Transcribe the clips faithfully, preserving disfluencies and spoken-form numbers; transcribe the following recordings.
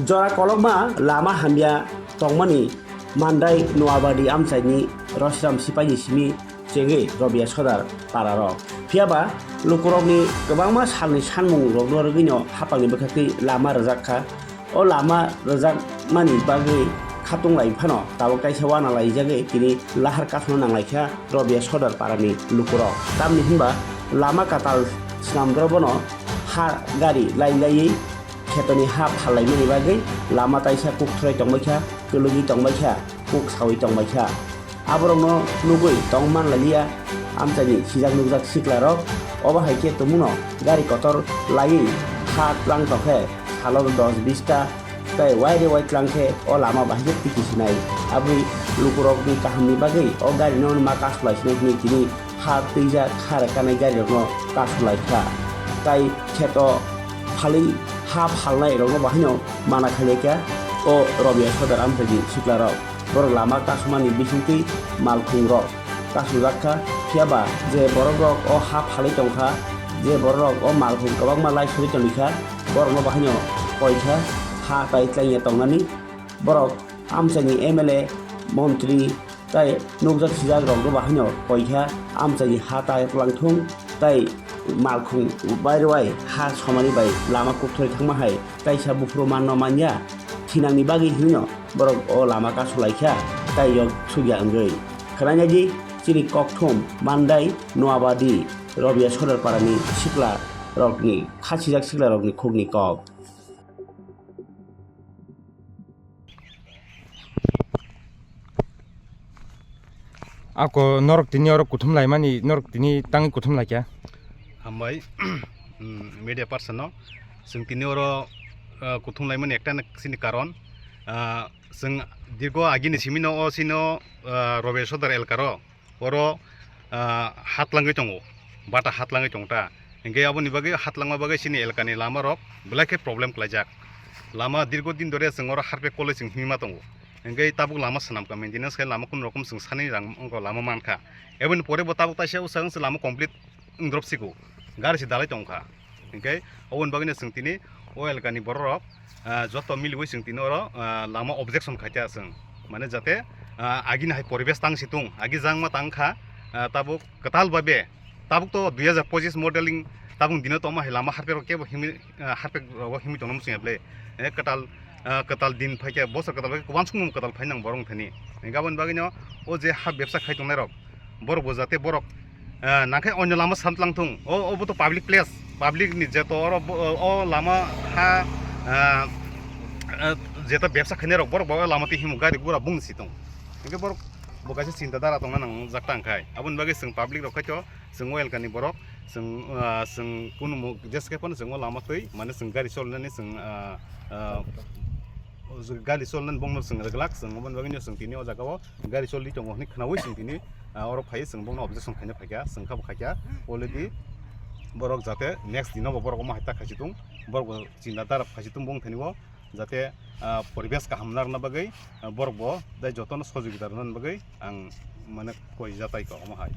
Jora kolokma lama hamya tongmani Mandai Noabadi amchaini Roshiram Sipaini simi chengwi Robia Sodar pararok. Phiyaba lukurokni kwbangma salni sanmungrokno rwgwino hapangni bwkhakni lama rwjak kha. O lama rwjakmani bagwi khatung lai phano tabuk kaisa wana laijagwi tini lahar kathokna nang lai kha Robia Sodar parani lukurok. Tamni hwnba lama kwtal swnamdoro bono ha gari lai laiwi khetoni ha phallaimani bagwi lama taisa kuk thwrai tongbai kha, kwlwgwi tongbai kha, kuk sawi tongbai kha. Aborokno nugwi tong man lai liya amchaini sijak nukjak siklarok. Obo hai khe tongmano gari kotor laiwi ha tlang tong khe salo dos bis ta tei waire wai tlang khe o lama bahai khe tiki sinai. Aboni lukurokni kahamni bagwi o garino ma kasu lai sinai hwnwi tini ha twijak ha rwkanai garirokno kasu lai kha. Tai kheto phalwi ha phalnairokno bahaino mana khailai kha o Robia Sodar amchaini siklarok. Borok lama kasumani bisingtwi malkhungrok kasujak kha, phiyaba je borokrok o ha phalwi tong kha, je borok o malkhung kwbangma lai suri tongwi kha, borokno bahaino koi kha ha tai tlangya tongnani. Borok amchaini M L A, montri tai nukjak sijakrokno bahaino koi kha amchaini ha tai tlangthung tai malkhung bairwai ha somani bai lama kukthoi thangma hai kaisa buphuru manno manya thinangni bagwi hwnwino borok o lama kasu lai kha tai yok sugya wngwi. Khwnaina di chini kokthum Mandai Noabadi Robia Sodar parani sikla rokni khachijak sikla rokni khukni kok. Ako norok tini oro kuthum laimani norok tini tangwi kuthum laikha. Hambai, mm, media person no. Chwng tini oro, ah, kuthum laimani ekta na sini karon, ah, chwng dirgo agini simi no o sino, ah, Robia Sodar elkaro. Oro, ah, hatlangwi tongo, bata hatlangwi tongta. Hingke aboni bagwi hatlangma bagwi chini elkani lamarok belai khe problem khlaijak. Lama dirgo din dore chwng oro harpek kolwi chwng himma tongo. Hingke tabuk lama swnam kha maintenance khe lama kunu rokom chwng sani rang wngkha lama mankha. Eboni pore bo tabuk taisa usang se lama complete wngdrop siko. Gari se dalai tongkha. Hingke oboni bagwino chwng tini o elkani bororok, ah, joto miliwi chwng tini oro, ah, lama objection khaikha chwng. Mane jate, ah, agini hai poribesh tang si tung, agi jangma tang kha, ah, tabuk kwtal babe, tabuk to dui hazar pochis modeling, tabuk dino tongma hai lama harpek rok kebo himwi, ah, harpek rogo himwi tongna muchung ya ble. Eh, kwtal, ah, kwtal din phaikhe, bosor kwtal phaikhe, uansukmung kwtal phainang borok thani. Hingke aboni bagwino o je ha bebsa khai tongnai rok, borok bo jate borok, ah, nangkhe onyo lama samtlang thung. O, obo to public place, public ni jeto oro bo, o lama ha, ah, ah, jeto bebsa khainai rok borok bo o lama twi himo gari gura bung si tong. Hingke borok bo kaisa chinta dara tongna nang jak tang khai. Aboni bagwi chwng public rok khai to, chwng o elkani borok, chwng, ah, chwng kunu mo-, jeske phano chwng o lama twi, mane chwng gari cholnani chwng, ah, ah, o gari cholnani bongno chwng reglak, chwng oboni bagwino chwng tini o jaga o gari choli tongo hwnwi khnaui chwng tini, ah, oro phai chwng bongno objection khaina phaikha, chwng kha bo khaikha already borok jate next dino bo borok omo hai ta khaisi tung, borok bo chinta dara khaisi tung bong thani o jate, ah, poribesh kaham narwkna bagwi, ah, borok bo tei jotono sojogita rwna bagwi ang mane koi jatai kha omo hai.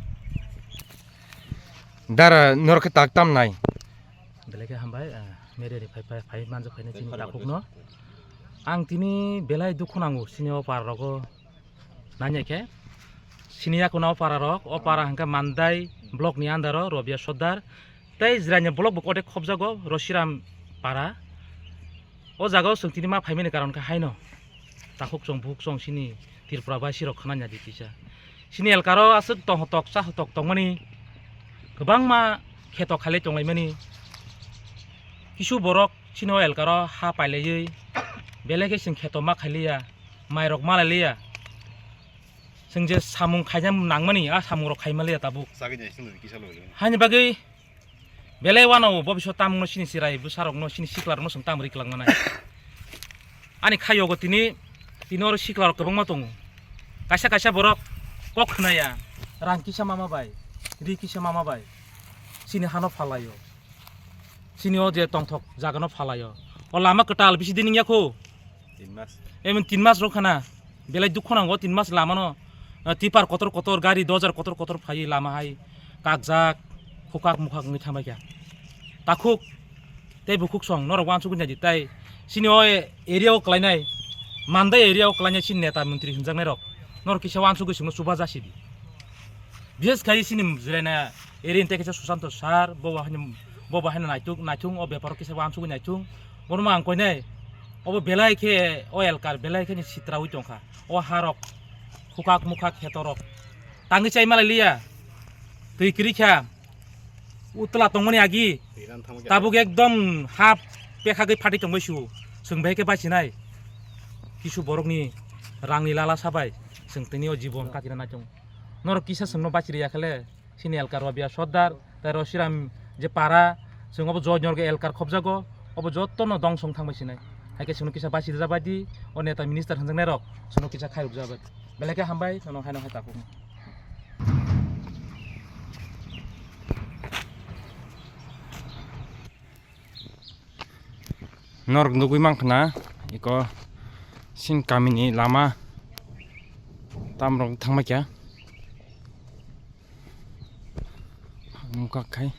Dara norok khe tak tam nai. Belai khe hambai, ah, media ni phai, phai, phai manjak phaina chini takhukno. Ang tini belai dukhu nango chini o para rogo nanya khe. Chini yakuna o para rok, o para hwnkhe Mandai block ni under o Robia Sordar. Tei jiranya block bo kotek khobjago Rosiram para. O jaga o chwng tini ma phaimani karon khe haino. Takhuk chwng bukhuk chwng chini Tripura bai sirok khna nya di kisa. Chini elkaro aswk tong hotok cha hotok tongmani kwbangma kheto khailai tonglaimani. Kisu borok chini o elkaro ha pailaiwi belai khe chwng kheto ma khailiya, mairok ma lailiya. Chwng je samung khaina nangmani, a samungrok khai manliya tabuk. Chagwi nai sini kisa logilogino. Haini bagwi belai uanao bo biso tamungno chini chirai bwsarokno chini siklarokno chwng tamo ri kwlangmanai. Ani khayogo tini, tini oro siklarok kwbangma tongo. Kaisa kaisa borok kok khnaya, rang kisa mama bai, ri kisa mama bai, chini hano phalaio. Chini o je tongthok jagano phalaio. O lama kwtal bisi din wngya kho. Tin mas. Emon tin mas rok khana. Belai dukhu nango tin mas lamano. Ah, tipar kotor kotor, gari dojar kotor kotor phai lama hai. Kakjak, khukak mukhak wngwi thambai kha. Takhuk, Tei bukhuk song norok wansugwi naidi, tai chini o area o kwlainai, Mandai area o kwlainai chini neta mantri hwnjaknai rok norok kisa wansugwi chwngno chuba jasidi. Bishes khai chini jwlaina area ni tei kisa Susanto sir, bo bo haino, bo bo haino naituk, naithung, o beparo kisa wansugwi naithung. Bono ma ang koinai, obo belai khe o elkar belai khe ni sitraui tongkha. O harok khukak mukhak hetorok tangwi chai malai liya. Twi kwrwi kha. Utla tongmani agi tabuk ekdom hap pekhagwi phatwi tongbai su. Chwng bai khe bachinai kisu borokni rangni lala sabai chwng tini o jibon katina naichong. Norok kisa chwngno bachiri ya khale, chini elkar Rabia Sordar, tei Rosiram je para, chwng obo joy norge elkar khobjago, obo jotono dongsong thangbai sinai. Hai khe chwngno kisa bachiri jabai di, o neta minister hwnjaknai rok chwngno kisa khairok jabai. Belai khe hambai, nono haino hai takhuk. Norok nugui mankha na, iko sin kamini lama tamrok thangma kya. Mukha khai.